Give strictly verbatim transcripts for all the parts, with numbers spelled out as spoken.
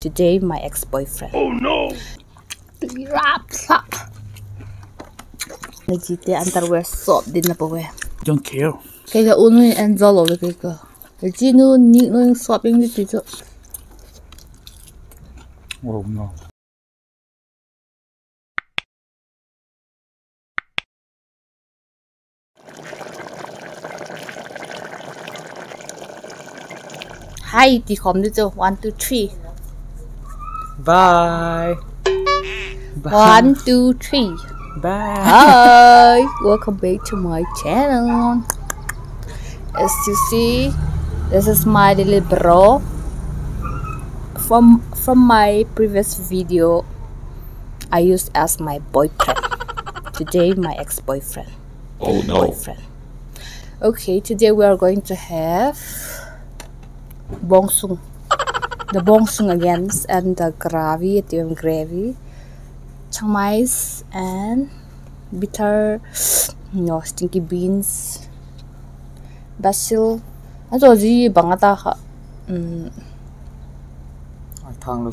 Today my ex-boyfriend. Oh no! Rap sap. Na jite underwear sop din na pau e. Don't care. Kei ka un en zo lo le kei ka. Ka chi nu ni nu sop ing di ti chu. Oh no. Hi ti khawm di chu. One, two, three. Bye. Bye. One, two, three. Bye. Hi, welcome back to my channel. As you see, this is my little bro. From from my previous video, I used as my boyfriend. Today, my ex-boyfriend. Oh no. Boyfriend. Okay, today we are going to have bawngsung. The bawngsung again and the gravy, the gravy. Changmai and bitter, no, stinky beans, basil. A zo zi bang a ta kha.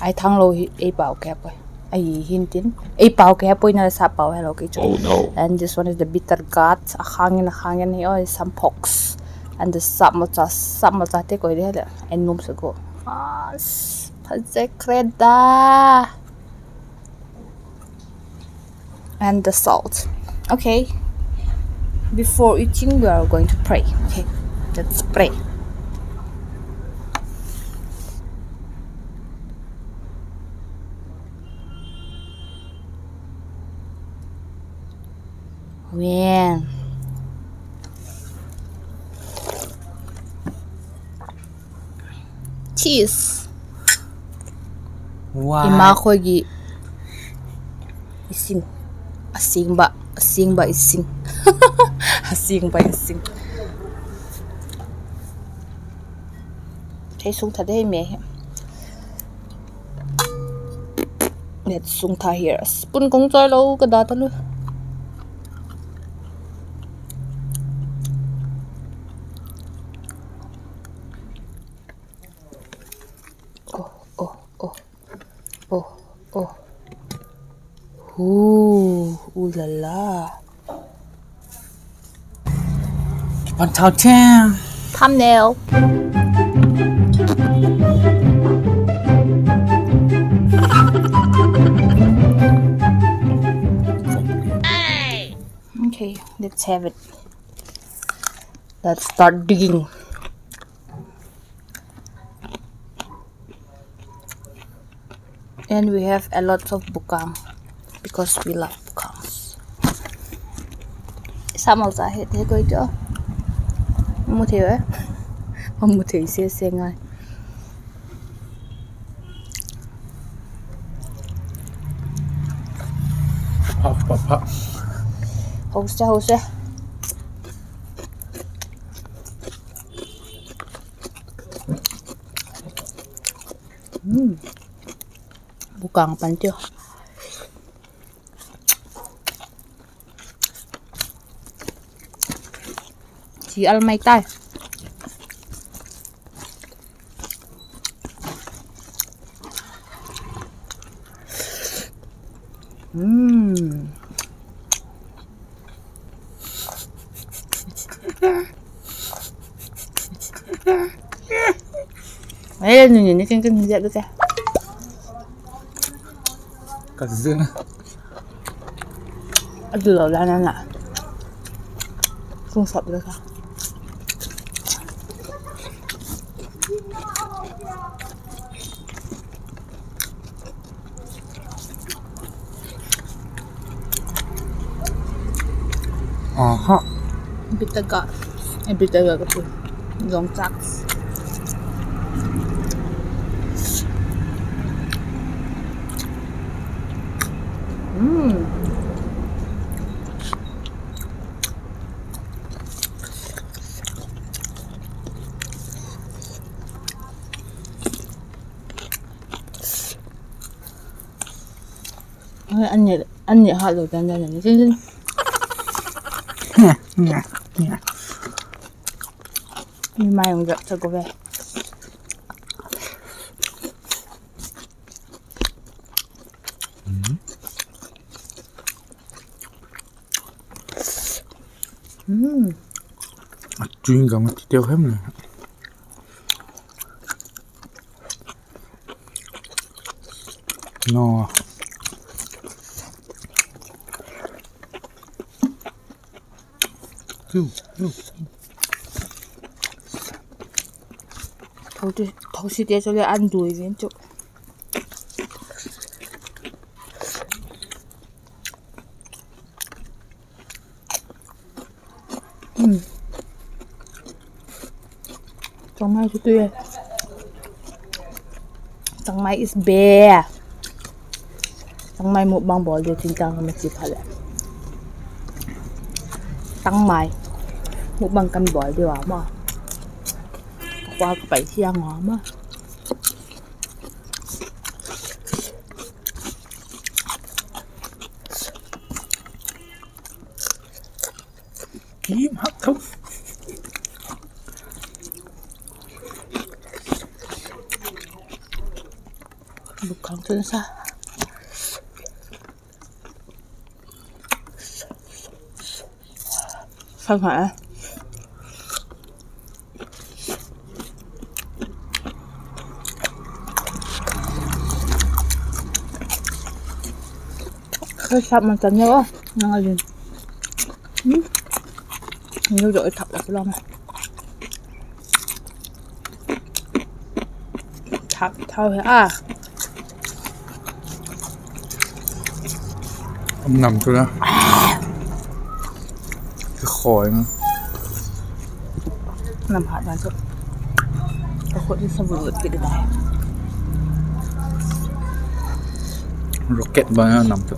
Ai thang lo hi ei pau ke poi. Ai hin tin. Ei pau ke poi na sa pau helo ke chu. Oh no. And this one is the bitter gourd. A khang in, a khang in hi oi, some porks. And the sap macha, sap macha te koi de le. En num sa go. Ah, pha zek kre da. And the salt. Okay. Before eating, we are going to pray. Okay. Let's pray. Amen. Cheese. Wow. Ima khoi gi i sing. A sing ba, a sing ba i sing. A sing ba i sing. Thei sung tha dei me hi. Let sung tha here. Spoon kong choi lo ka da ta lu. Oh, oh, oh. Oh, oh. Ooh, ooh la la. Keep on talking. Thumbnail. Okay, let's have it. Let's start digging. And we have a lot of bukang because we love bukangs. Sa malcha he te koi to. Mu thei e. Mu thei se se ngai. Pha, pha, pha. Ho se, ho se. Bukang pan tiu. Chi al mai tai. Ai, ni ni ni ken ken ni dek dek. Ka zin. A du lo la na na. Kung sap le ka. Aha. Bitaga. Eh, bitaga ka pu. Long chak. Mm. Ai, an ni, an ni hat lo dan dan ni. Ni mai ong jak chak ve. A chewing gum a ti teu hem le. No. Thosite chu le an dui vin chu. Changmai chu tui e. Changmai is best. Changmai mukbang bawl diu tin tang ka ma chi phat leh. Changmai mukbang kan bawl diu a maw. Ka khua ka pai thiang a maw. Kim hak tho. Buk khang chun sa. Sa nga e. Ka sap man chan neu a, nang a lin. Neu dok i thak la lam. Thak thau he a. Nam chu la. Ka khoi na. Nam hat dan chu. Ka khut hi sa vut vut kit dai. Rocket bang a nam chu.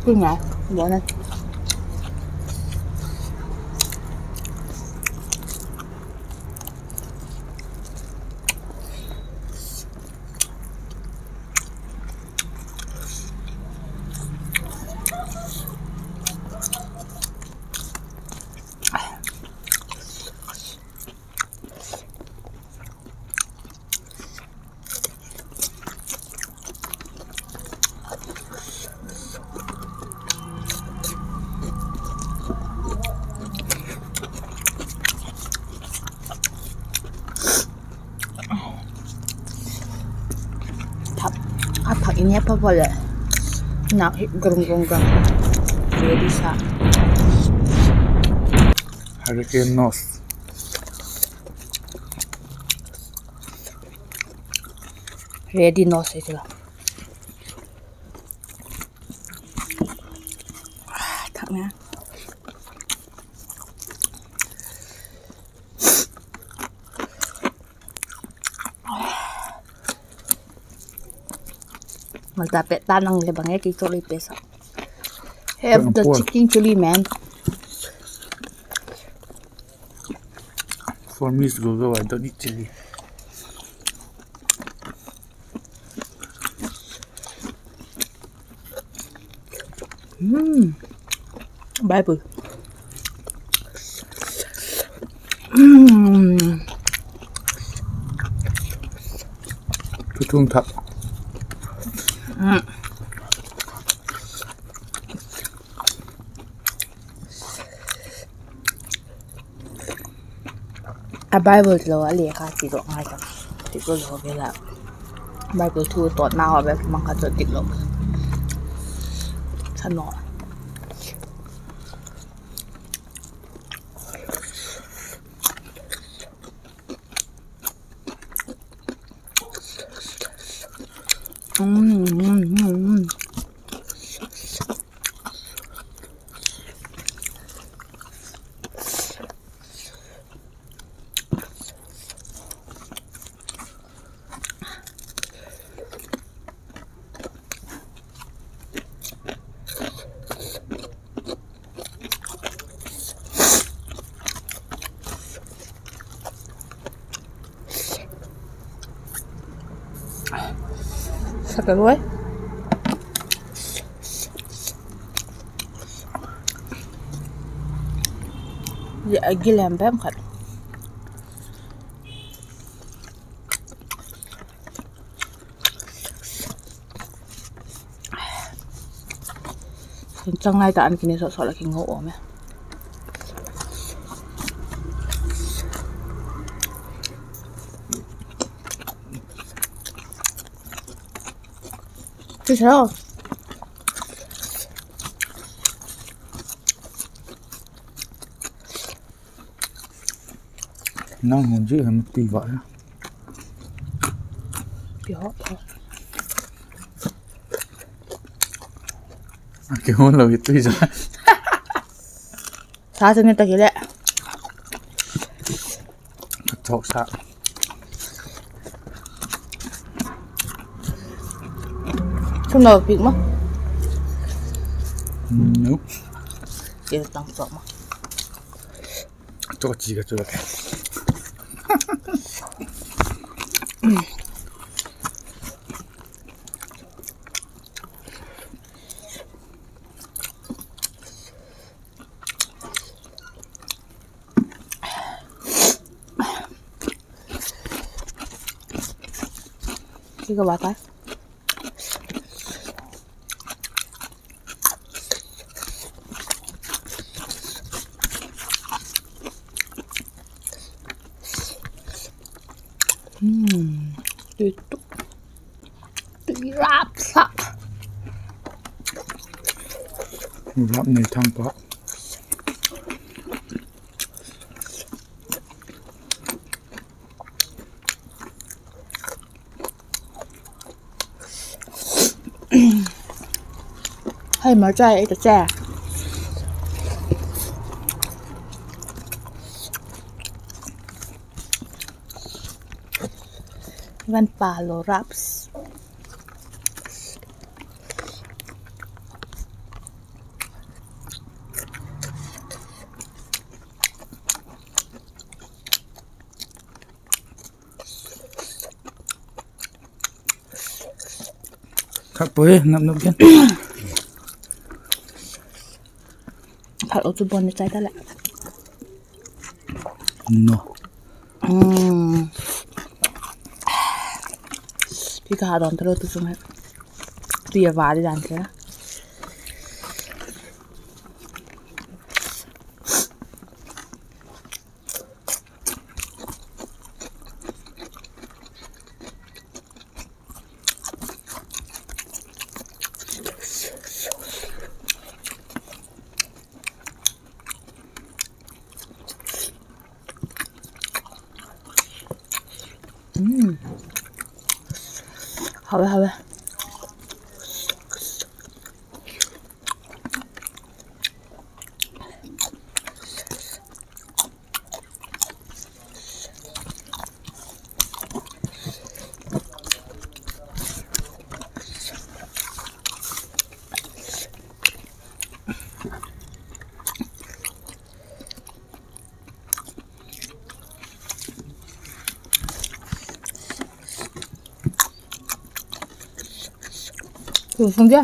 Ui nga, bawl na. Thak, a thak i ne pha pha leh. Nak hi grung grung grung. Ready sa. Hurricane nose. Ready nose chu la. Thak na. Malta pet ta nang le bang e kei chawlei pe sa. Have the chicken chili, man. For me, it's go go. I don't need chili. Bible. Thu thung thak. A Bible lo a lekha ti lo ngai ta. Ti lo lo vela. Bible thu tawtna haw vek mang kha chu ti lo. Sa naw. Sa ka ruai. Zia a gil hem bem khat. Chun chang lai ta an kine sawt sawt la kingo awm e. Chu sa. Nang hun ji hem ti va. Ki hawk tho. A kihun lo hi tui za. Sa chu ni ta ki leh. Ka thawk sa. Thum lo piak ma. Nope. Ke tang chawk ma. Chawk chi ka chu la ke. Ki ka va ta. Hmm, tui tuk. Tui rap sa. Rap nei thang pa. Hai, marcha ei ta che. Van pa lo raps. Khat pui, nop nop gen. Khat u chu bon ni chai ta leh. No. Hmm. Pi ka ha don ta lo tu chung he. Tui a va di dan ke. Hau e, hau e. Sung dia.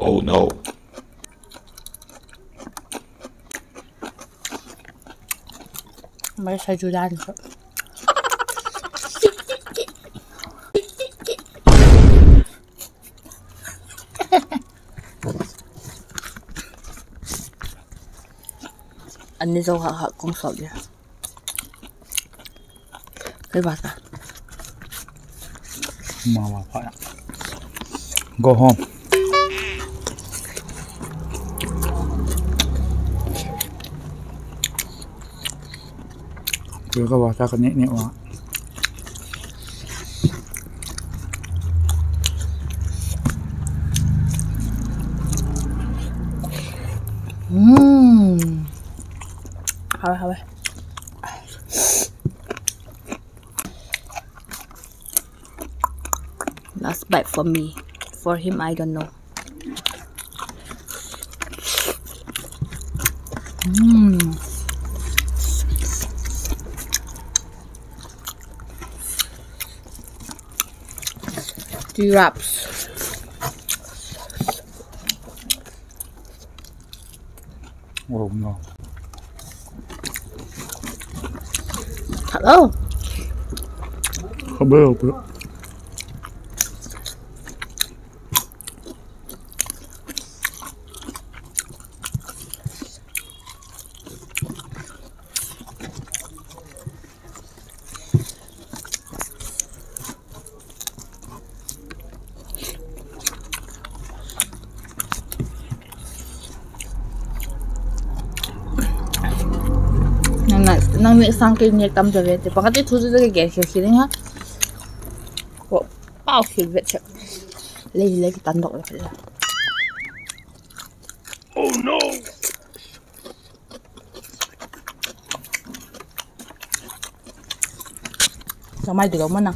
Oh no. Mai sa ju dan sa. Ani zo hak hak kong sawt dia. Kei va ta. Ma va pha. Go home. Kei ka va ta ka ni ni va. Hmm. Hau e, hau e. Last bite for me. For him, I don't know. Mm. Tea wraps. Oh no. Hello. Hello. Nang, nang nêk sâng kei nêk tam zaw ve ti, pakhat i thu chu ka gen khial khial ding a. Pau khial vet sek. Lei le kitandok le. Oh no! Changmai ti lo mana.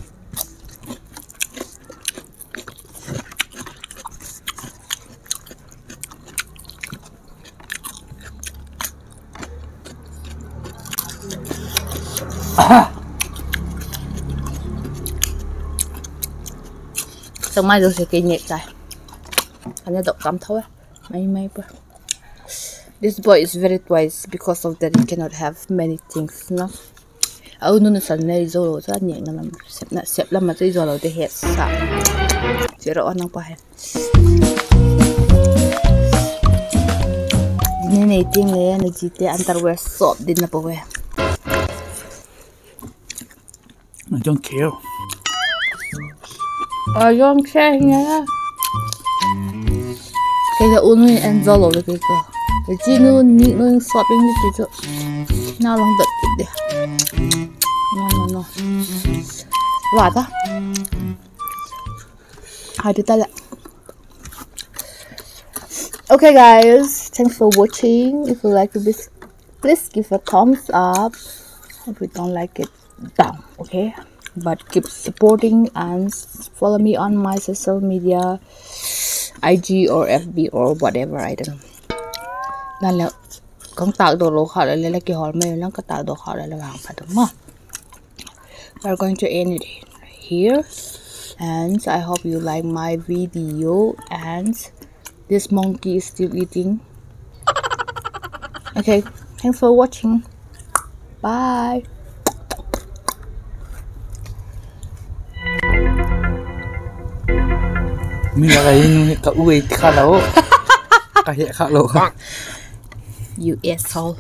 Changmai zosia kei nêk tai. Ka na dok kam tho e. Mai mai pa. This boy is very wise, because of that he cannot have many things, no? A u nu nasan nei zo lo chu a nêkna lam, sepna, sep lam a chu i zo lo te het sa. Chi ro a nang pa he. Ni nei ting le na jite underwear sawp din na pau e. I don't care. I don't care nia. Kei le u nu in en zo lo le kei ka. Chi nu ni nu in sawp ing ni ti chu. Na long dot kit de. No, no, no. Wa ta. Hai ti ta le. Okay, guys, thanks for watching. If you like this, please give a thumbs up. If you don't like it, down, okay? But keep supporting and follow me on my social media, I G or F B or whatever, I don't know. Nang le kang tâkdaw lo kha le le la kihawl mai lang, ka tâkdaw kha le le vang pha dam ma. We're going to end it here, and I hope you like my video, and this monkey is still eating. Okay, thanks for watching. Bye. Mi la ka in ka u ei kha lo. Ka he kha lo. You asshole.